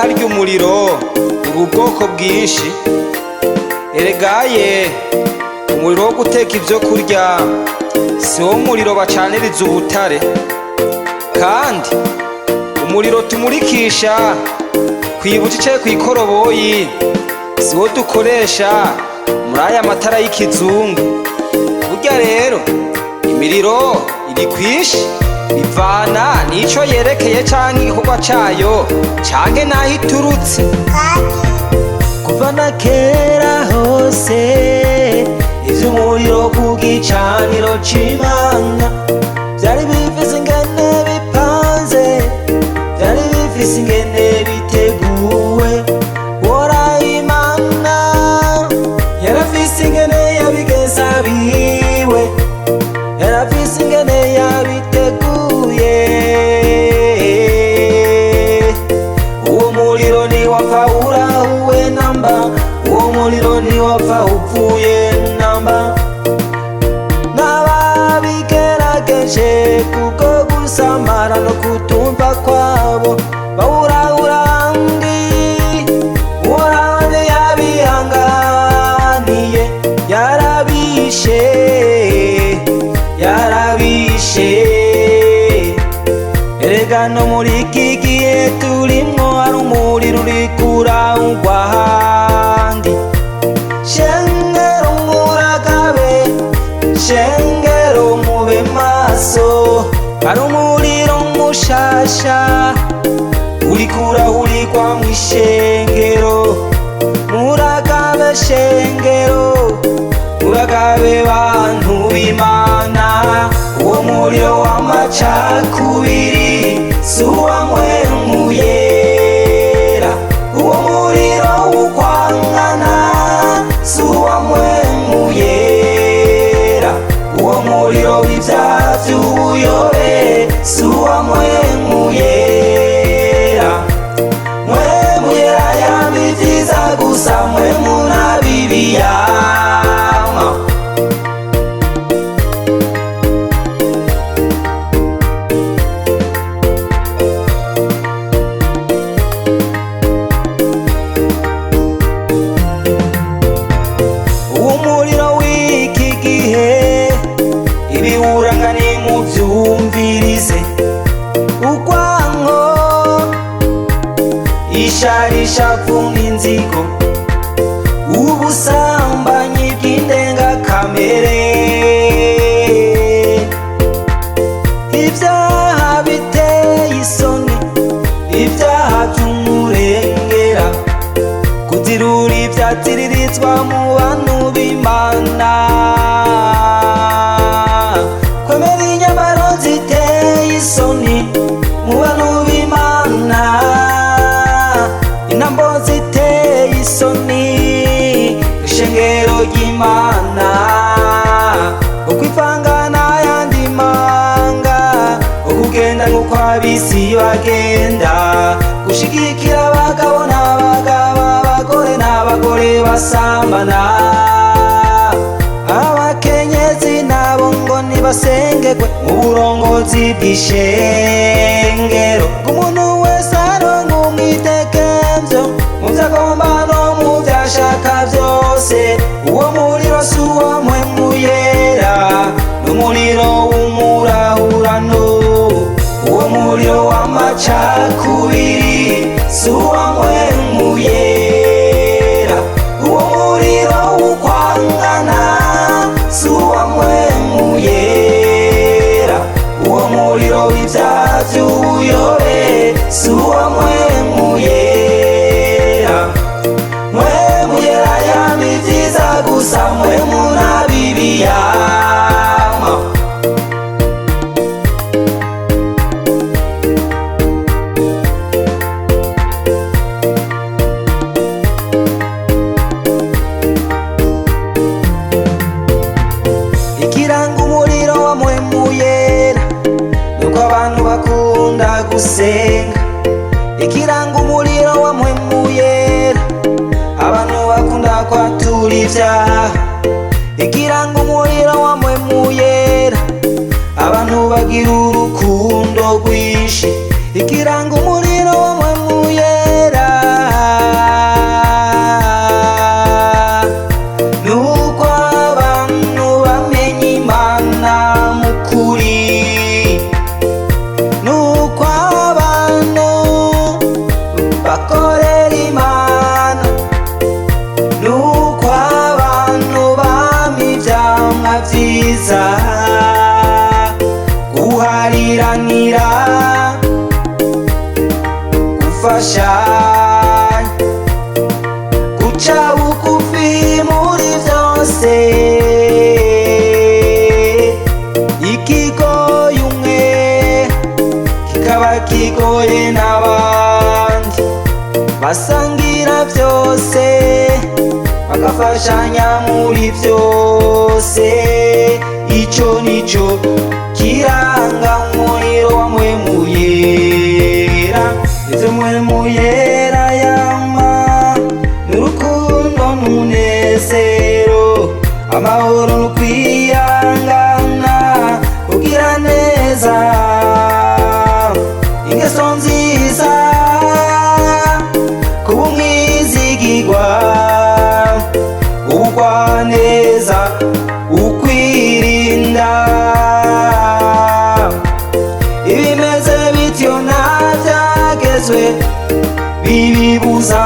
Harya umuriro uri ubwoko bwinshi. Eregaye umuriro wo guteka ivyo kurya si wo muriro bacaniriza ubutare, kandi umuriro tumurikisha kwibuta icaye kw'ikoroboyi si wo dukoresha muri aya matara y'ikizungu. Burya rero imiriro iri kwishi bivana n'ico yerekeye canke igikorwa cayo canke n'aho iturutse. Kuva na kera hose ivy'umuriro ku gicaniro c'Imana vyari bifise ingene bipanze, vyari bifise ingene biteguwe. Uhoraho Imana yarafise ingene yabigeza biwe, yarafise ingene yabiteguye. Uwo muriro ntiwapfa urahuwe namba, uwo muriro ntiwapfa upfuye namba. N'ababigerageje kubwo gusamara no kutumva kwabo bawurahura ndi, Uhoraho ntiyabihanganiye, yarabishe, yarabishe. Erega no muri iki gihe turimwo hari umuriro uriko urahugwa ahandi. Shengero muragabe, shengero mube maso, hari umuriro mushasha uriko urahurikwa mw'ishengero. Muragabe shengero, muragabe bantu b'Imana, uwo muriro w'amacakubiri si uwamwemu yera, uwo muriro w'ukwangana si uwamwemu yera, uwo muriro w'ivyaha vy'ubuyobe si uwamwemu yera. Mwemu yera yama ivyiza gusa, mwemu nta bibi yama. Uwo muriro w'iki gihe ibiwuranga nimuvyumvirize: urwanko, isharishavu n'inzigo, ubusambanyi bw'indengakamere, ibyaha biteye isoni, ibyaha vy'umurengera, kuzirura ivyaziririzwa mu bantu b'Imana, kwemera inyambaro ziteye isoni mu bantu b'Imana, intambo ziteye isoni ishengero ry'Imana, ukwivanga n'ayandi manga, ukugenda nk'uko ab'isi bagenda, gushigikira abagabo n'abagabo, abagore n'abagore basambana, abakenyezi nabo ngo nibasengerwe mu burongozi bw'ishengero, ngo umuntu wese aronke umwidegemvyo mu vyo agomba no mu vyo ashaka vyose. Uwo muriro si uwo mpwemu yera, n'umuriro w'umurahurano. Uwo muriro w'amacakubiri si uwa mpwemu yera, uwo muriro w'ukwangana si uwa mpwemu yera, uwo muriro w'ivyaha vy'ubuyobe si uwa mpwemu yera. Mpwemu yera yama ivyiza gusa, mpwemu nta bibi yama. Ikiranga umuriro wa mpwemu yera nuko abantu bakunda gusenga. Ikiranga umuriro wa mpwemu yera, abantu bakunda kwatura ivyaha. Ikiranga umuriro wa mpwemu yera, abantu bagira urukundo rwinshi. Ikiranga umuriro wa mpwemu yera. vyiza, guhariranira, gufashanya, guca bugufi muri vyose. Ikigoye umwe kikaba kigoye n'abandi, basangira vyose, bagafashanya muri vyose. Ico nico kiranga umuriro wa Mpwemu Yera. Ivyo Mpwemu Yera yama n'urukundo n'umunezero, amahoro n'ukwihangana, kugira neza, ingeso nziza, kuba umwizigirwa, ubugwaneza, ukwirinda. Ibimeze bityo nta vyagezwe bibibuza.